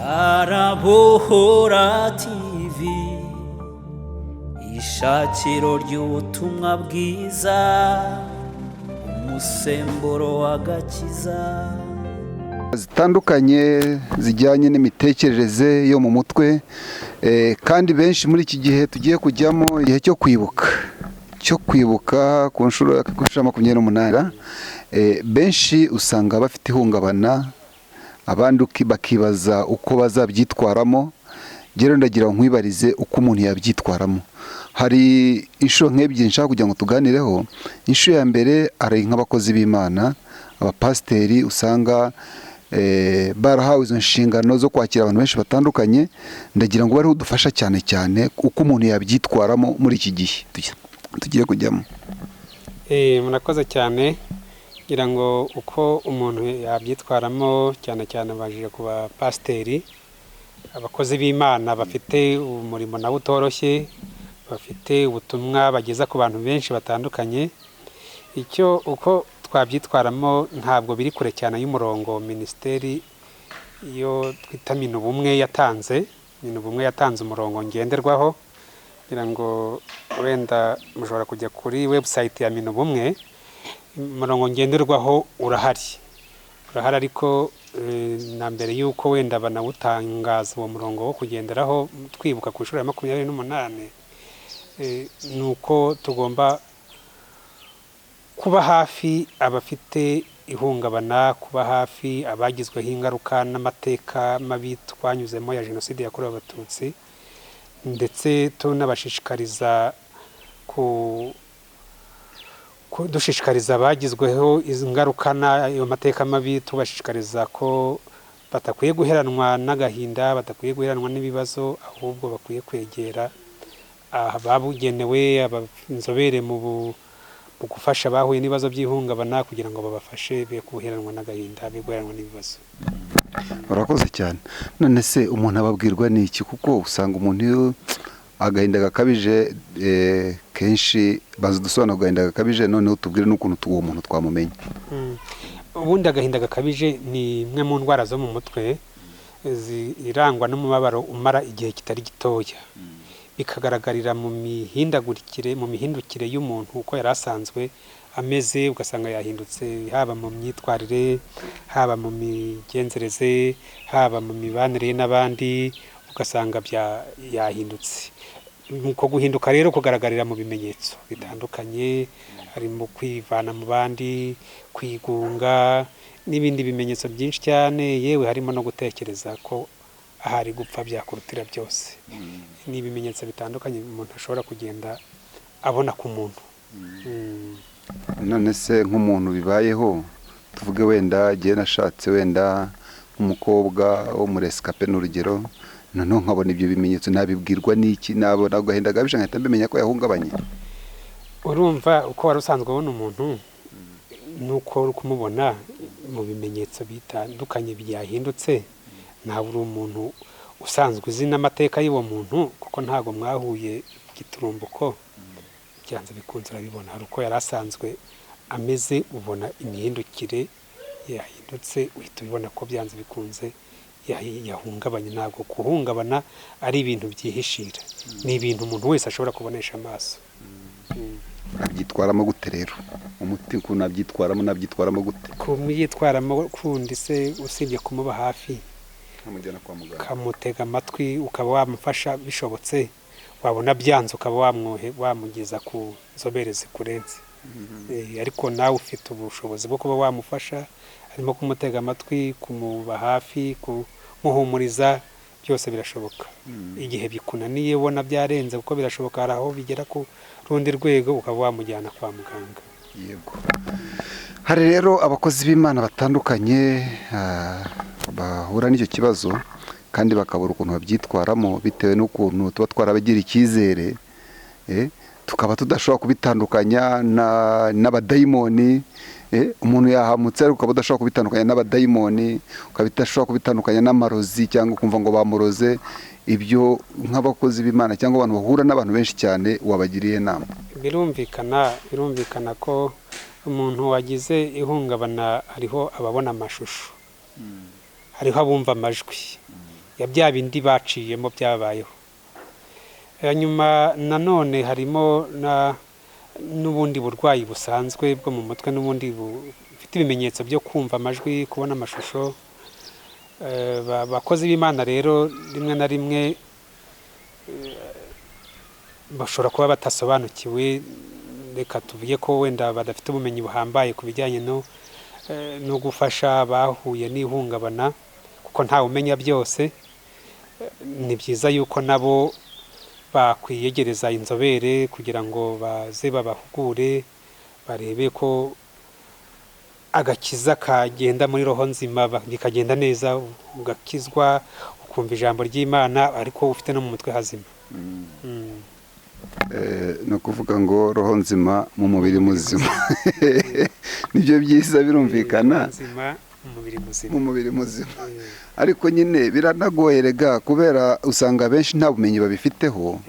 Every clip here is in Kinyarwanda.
Arabohora TV, ishakiro ry'ubutumwa bwiza, umusemburo w'agakiza. Zitandukanye zijyanye n'imitekerereze yo mu mutwe, kandi benshi muri iki gihe tugiye kujyamo, igihe cyo kwibuka ku nshuro ya 28, benshi usanga bafite ihungabana, abandi bakibaza uko bazabyitwaramo. Rero ndagira ngo nkwibarize uko umuntu yabyitwaramo. Hari inshuro nk'ebyiri nshaka kugira ngo tuganireho. Inshuro ya mbere, ari nk'abakozi b'Imana, abapasiteri, usanga barahawe izo nshingano zo kwakira abantu benshi batandukanye. Ndagira ngo bariho udufasha cyane cyane uko umuntu yabyitwaramo muri iki gihe tugiye kujyamo. Murakoze cyane. Ngira ngo uko umuntu yabyitwaramo, cyane cyane bajije ku bapasiteri, abakozi b'Imana bafite umurimo nawo utoroshye, bafite ubutumwa bageza ku bantu benshi batandukanye. Icyo uko twabyitwaramo ntabwo biri kure cyane y'umurongo minisiteri iyo twita Minubumwe yatanze. Minubumwe yatanze umurongo ngenderwaho. Ngira ngo wenda mushobora kujya kuri website ya Minubumwe, umurongo ngenderwaho urahari. Ariko na mbere y'uko wenda banawutangaza, uwo murongo wo kugenderaho twibuka ku nshuro ya 28, ni uko tugomba kuba hafi abafite ihungabana, kuba hafi abagizweho ingaruka n'amateka mabi twanyuzemo ya Jenoside yakorewe Abatutsi, ndetse tunabashishikariza dushishikariza abagizweho izi ngaruka n'ayo mateka mabi, tubashishikariza ko batakwiye guheranwa n'agahinda, badakwiye guheranwa n'ibibazo, ahubwo bakwiye kwegera ababugenewe, inzobere mu gufasha abahuye n'ibibazo by'ihungabana, kugira ngo babafashe be guheranwa n'agahinda, be guheranwa n'ibibazo. Urakoze cyane. None se umuntu ababwirwa n'iki? Kuko usanga umuntu iyo agahinda gakabije, kenshi baza dusobanura agahinda gakabije, noneho tubwire n'ukuntu uwo muntu twamumenya. Ubundi agahinda gakabije ni imwe mu ndwara zo mu mutwe irangwa n'umubabaro umara igihe kitari gitoya, bikagaragarira mu mihindagurikire, mu mihindukire y'umuntu uko yari asanzwe ameze, ugasanga yahindutse, haba mu myitwarire, haba mu migenzereze, haba mu mibanire ye n'abandi, ugasanga yahindutse. Uko guhinduka rero kugaragarira mu bimenyetso bitandukanye, harimo kwivana mu bandi, kwigunga n'ibindi bimenyetso byinshi cyane, yewe harimo no gutekereza ko ahari gupfa byakurutira byose. Ni ibimenyetso bitandukanye umuntu ashobora kugenda abona ku muntu. None se nk'umuntu bibayeho, tuvuge wenda igihe nashatse wenda nk'umukobwa wo muri rescapé, ni urugero, noneho nkabona ibyo bimenyetso, nabibwirwa n'iki? Nabona agahinda gakabije nkahita mbimenya ko yahungabanye? Urumva, uko wari usanzwe ubona umuntu nuko uri kumubona mu bimenyetso bitandukanye byahindutse, ntabwo uri umuntu usanzwe uzi n'amateka y'uwo muntu, kuko ntabwo mwahuye giturumbuko. Byanze bikunze urabibona, hari uko yari asanzwe ameze, ubona imihindukire yahindutse, uhita ubibona ko byanze bikunze yahungabanye. Ntabwo guhungabana ari ibintu byihishira, ni ibintu umuntu wese ashobora kubonesha amaso. Abyitwaramo gute rero? Umuti ukuntu nabyitwaramo gute? Kumwitwaramo kundi se usibye kumuba hafi, nkamujyana kwa muganga, ukamutega amatwi, ukaba wamufasha bishobotse, wabona byanze ukaba wamugeza ku nzobere zikurenze. Ariko nawe ufite ubushobozi bwo kuba wamufasha, harimo kumutega amatwi, kumuba hafi, kumuhumuriza, byose birashoboka. Igihe bikunaniye, ubona byarenze, kuko birashoboka, hari aho bigera ku rundi rwego, ukaba wamujyana kwa muganga. Yego. Hari rero abakozi b'Imana batandukanye bahura n'icyo kibazo kandi bakabura ukuntu babyitwaramo, bitewe n'ukuntu tuba twarabagira icyizere, tukaba tudashobora kubitandukanya n'abadayimoni. Umuntu yahamutse, ariko ukaba udashobora kubitandukanya n'abadayimoni, ukaba udashobora kubitandukanya n'amarozi, cyangwa ukumva ngo bamuroze. Ibyo nk'abakozi b'Imana cyangwa abantu bahura n'abantu benshi cyane, wabagiriye inama? Birumvikana ko umuntu wagize ihungabana, hariho ababona amashusho, hariho abumva amajwi. ya bya bindi baciyemo byabayeho. Hanyuma nanone harimo n'ubundi burwayi busanzwe bwo mu mutwe, n'ubundi bufite ibimenyetso byo kumva amajwi, kubona amashusho. Abakozi b'Imana rero rimwe na rimwe bashobora kuba batasobanukiwe, reka tuvuge ko wenda badafite ubumenyi buhambaye ku bijyanye no gufasha abahuye n'ihungabana, kuko ntawe umenya byose. Ni byiza yuko nabo bakwiyegereza inzobere kugira ngo baze babahugure, barebe ko agakiza kagenda muri roho nzima, bikagenda neza, ugakizwa ukumva ijambo ry'Imana ariko ufite no mu mutwe hazima. Ni ukuvuga ngo roho nzima mu mubiri muzima, nibyo byiza, birumvikana. Roho nzima mu mubiri muzima. Mu mubiri muzima. Ariko nyine biranagoye rega, kubera usanga benshi nta bumenyi babifiteho,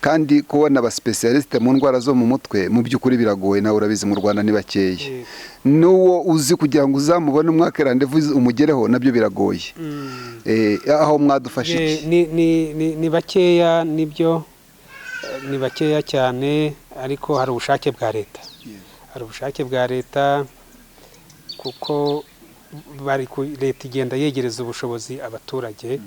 kandi kubona abasipesiyalisite mu ndwara zo mu mutwe mu by'ukuri biragoye, nawe urabizi mu Rwanda ni bakeya. N'uwo uzi kugira ngo uzamubone umwaka randevu umugereho nabyo biragoye. Aho mwadufasha iki? Ni bakeya, nibyo, ni bakeya cyane, ariko hari ubushake bwa leta. Hari ubushake bwa leta, kuko leta igenda yegereza ubushobozi abaturage.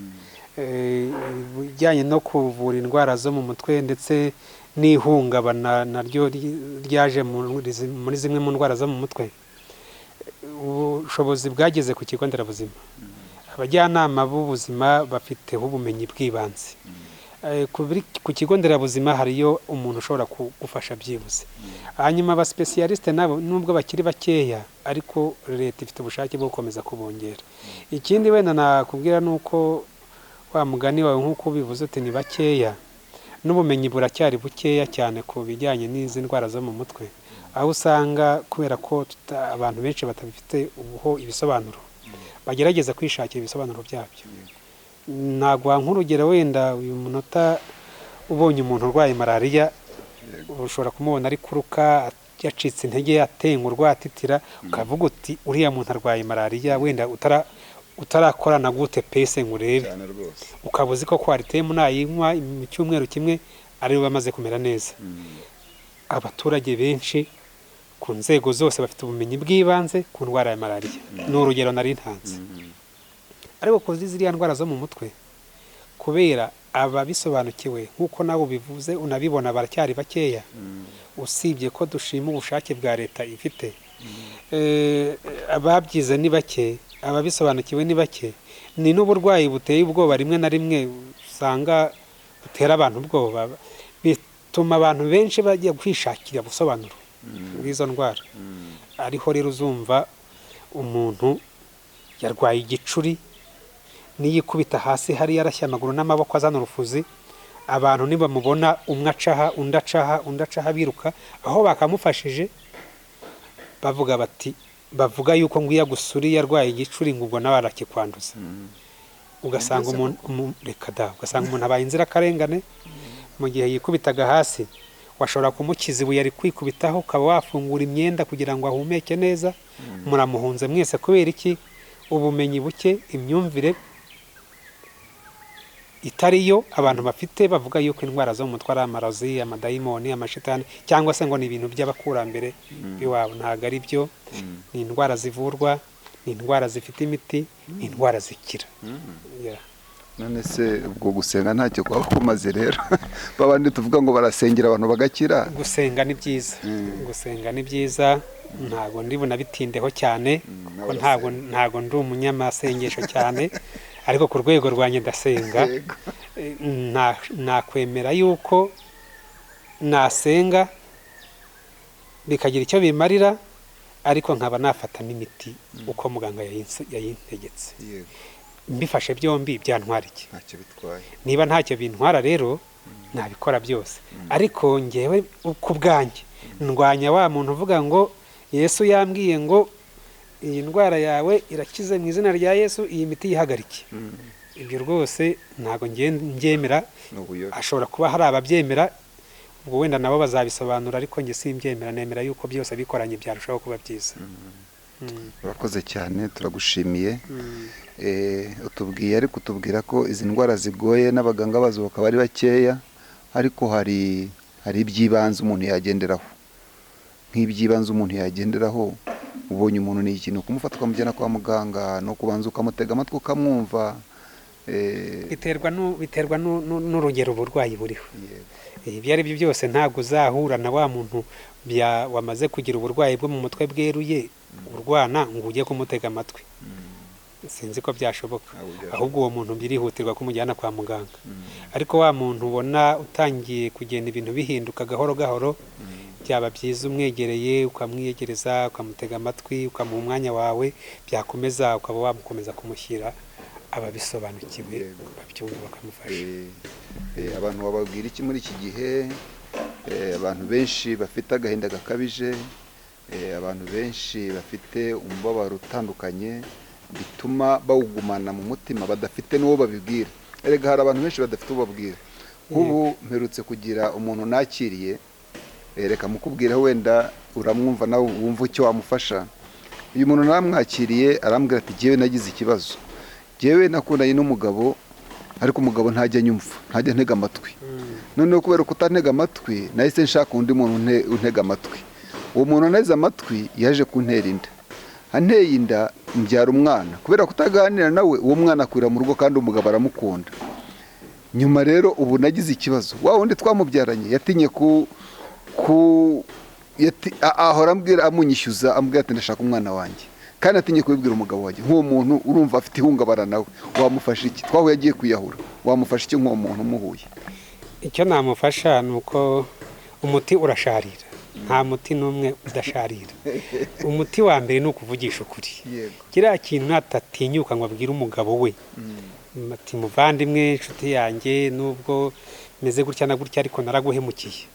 Ibijyanye no kuvura indwara zo mu mutwe ndetse n'ihungabana naryo ryaje muri zimwe mu ndwara zo mu mutwe, ubushobozi bwageze ku kigo nderabuzima. Abajyanama b'ubuzima bafiteho ubumenyi bw'ibanze. Ku kigo nderabuzima hariyo umuntu ushobora kugufasha byibuze. Hanyuma abasipesiyalisite nabo nubwo bakiri bakeya, ariko leta ifite ubushake bwo gukomeza kubongera. Ikindi wenda nakubwira ni uko wa mugani wawe nk'uko ubivuze uti ni bakeya, n'ubumenyi buracyari bukeya cyane ku bijyanye n'izi ndwara zo mu mutwe, aho usanga kubera ko abantu benshi batabifite ubuho ibisobanuro, bagerageza kwishakira ibisobanuro byabyo. Naguha nk'urugero wenda uyu munota, ubonye umuntu urwaye malariya, ushobora kumubona ari kuruka, yacitse intege, atengurwa, atitira, ukavuga uti uriya muntu arwaye malariya, wenda utarakorana gute pese ngo urebe, ukaba uzi ko Coartem nayinywa mu cyumweru kimwe ari we bamaze kumera neza. Abaturage benshi ku nzego zose bafite ubumenyi bw'ibanze ku ndwara ya malariya, ni urugero nari ntanze. Ariko kuzi ziriya ndwara zo mu mutwe, kubera ababisobanukiwe nk'uko nawe ubivuze unabibona baracyari bakeya, usibye ko dushima ubushake bwa leta ifite. Ababyize ni bake, ababisobanukiwe ni bake, ni n'uburwayi buteye ubwoba, rimwe na rimwe usanga butera abantu ubwoba, bituma abantu benshi bajya kwishakira ubusobanuro bw'izo ndwara. Ariho rero uzumva umuntu yarwaye igicuri, niyikubita hasi hariya arashya amaguru n'amaboko azana urufuzi, abantu nibamubona umwe acaha undi acaha undi acaha biruka, aho bakamufashije bavuga bati, bavuga yuko ngo iyo agusuriye arwaye igicuri ngo ubwo nawe arakikwanduza. Ugasanga umuntu reka da, ugasanga umuntu abaye inzirakarengane mu gihe yikubitaga hasi. Washobora kumukiza ibuye ari kwikubitaho, ukaba wafungura imyenda kugira ngo ahumeke neza, muramuhunze mwese. Kubera iki? Ubumenyi buke, imyumvire itariyo abantu bafite, bavuga yuko indwara zo mu mutwe ari amarozi, amadayimoni, amashitani, cyangwa se ngo ni ibintu by'abakurambere b'iwabo. Ntabwo ari byo. Ni indwara zivurwa, ni indwara zifite imiti, ni indwara zikira. None se ubwo gusenga ntacyo kwaba kumaze rero? Babandi tuvuga ngo barasengera abantu bagakira. Gusenga ni byiza, gusenga ni byiza, ntabwo ndi bunabitindeho cyane, kuko ntabwo ndi umunyamasengesho cyane, ariko ku rwego rwanjye ndasenga. Nakwemera yuko nasenga bikagira icyo bimarira, ariko nkaba nafata n'imiti uko muganga yayintegetse. Mbifashe byombi byantwara iki? Ntacyo bitwaye. Niba ntacyo bintwara rero nabikora byose. Ariko ngewe ku bwanjye ndwanya wa muntu uvuga ngo Yesu yambwiye ngo iyi ndwara yawe irakize mu izina rya Yesu, iyi miti yihagarike. Ibyo rwose ntabwo ngyemera. Ashobora kuba hari ababyemera, ubwo wenda nabo bazabisobanura, ariko njye simbyemera. Nemera yuko byose bikoranye byarushaho kuba byiza. Urakoze cyane, turagushimiye. Utubwiye ariko utubwira ko izi ndwara zigoye n'abaganga bazo bakaba ari bakeya, ariko hari iby'ibanze umuntu yagenderaho. Nk'iby'ibanze umuntu yagenderaho, ubonye umuntu ni ikintu kumufata ukamujyana kwa muganga, no kubanza ukamutega amatwi ukamwumva. Biterwa n'urugero uburwayi buriho. Ibyo ari byo byose ntabwo uzahura na wa muntu wamaze kugira uburwayi bwo mu mutwe bweruye urwana ngo ujye kumutega amatwi. Sinzi ko byashoboka. Ahubwo uwo muntu birihutirwa kumujyana kwa muganga. Ariko wa muntu ubona utangiye kugenda ibintu bihinduka gahoro gahoro, byaba byiza umwegereye, ukamwiyegereza, ukamutega amatwi, ukamuha umwanya wawe, byakomeza ukaba wamukomeza kumushyira ababisobanukiwe babyumva bakamufasha. Abantu bababwira iki muri iki gihe? Abantu benshi bafite agahinda gakabije, abantu benshi bafite umubabaro utandukanye bituma bawugumana mu mutima badafite n'uwo babibwira. Erega hari abantu benshi badafite uwo babwira. Nk'ubu mperutse kugira umuntu nakiriye, reka mukubwire wenda uramwumva nawe wumva icyo wamufasha. Uyu muntu naramwakiriye arambwira ati jyewe nagize ikibazo, jyewe nakundanye n'umugabo ariko umugabo ntajya anyumva, ntajya antega amatwi. Noneho kubera kutantega amatwi nahise nshaka undi muntu untega amatwi. Uwo muntu anteze amatwi yaje kuntera inda, anteye inda mbyara umwana. Kubera kutaganira nawe uwo mwana akurira mu rugo kandi umugabo aramukunda. Nyuma rero ubu nagize ikibazo, wa wundi twamubyaranye yatinye ahora ambwira, amunyishyuza, ambwira ati ndashaka umwana wanjye, kandi atinye kubibwira umugabo wanjye. Nk'uwo muntu urumva afite ihungabana nawe wamufasha iki? Twahuye agiye kwiyahura, wamufasha iki nk'uwo muntu umuhuye? Icyo namufasha ni uko umuti urasharira, nta muti n'umwe udasharira. Umuti wa mbere ni ukuvugisha ukuri. Kiriya kintu natatinyuka ngo abwire umugabo we ati muvandimwe, inshuti yanjye, nubwo meze gutya na gutya ariko naraguhemukiye,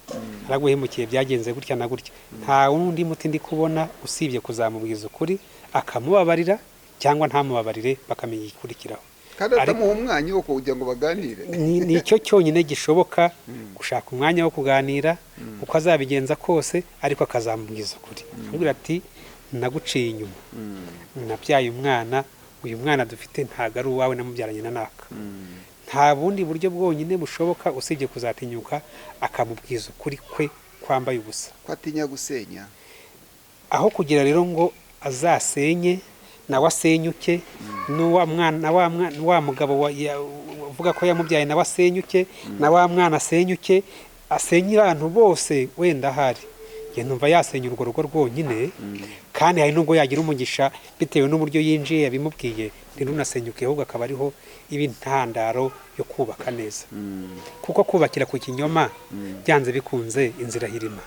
naraguhemukiye byagenze gutya na gutya, nta wundi muti ndi kubona usibye kuzamubwiza ukuri akamubabarira cyangwa ntamubabarire, bakamenya igikurikiraho. Kandi atamuha umwanya wo kugira ngo baganire. Ni icyo cyonyine gishoboka, gushaka umwanya wo kuganira uko azabigenza kose, ariko akazamubwiza ukuri, akamubwira ati naguciye inyuma, nabyaye umwana, uyu mwana dufite ntabwo ari uwawe, namubyaranye na naka. Nta bundi buryo bwonyine bushoboka usibye kuzatinyuka akamubwiza ukuri kwe kwambaye ubusa. Ko atinya gusenya. Aho kugira rero ngo azasenye nawe asenyuke, n'uwa mwana wa mugabo uvuga ko yamubyaye nawe asenyuke, na wa mwana asenyuke, asenye abantu bose wenda ahari. Njye numva yasenya urwo rugo rwonyine, kandi hari nubwo yagira umugisha bitewe n'uburyo yinjiye yabimubwiye, ntirunasenyuke, ahubwo akaba ariho iba intandaro yo kubaka neza. Kuko kubakira ku kinyoma byanze bikunze inzira hirima.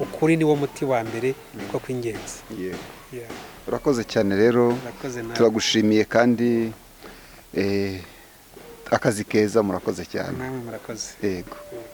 Ukuri niwo muti wa mbere niko kw'ingenzi. Urakoze cyane rero, turagushimiye kandi akazi keza, murakoze cyane. Namwe murakoze. Yego.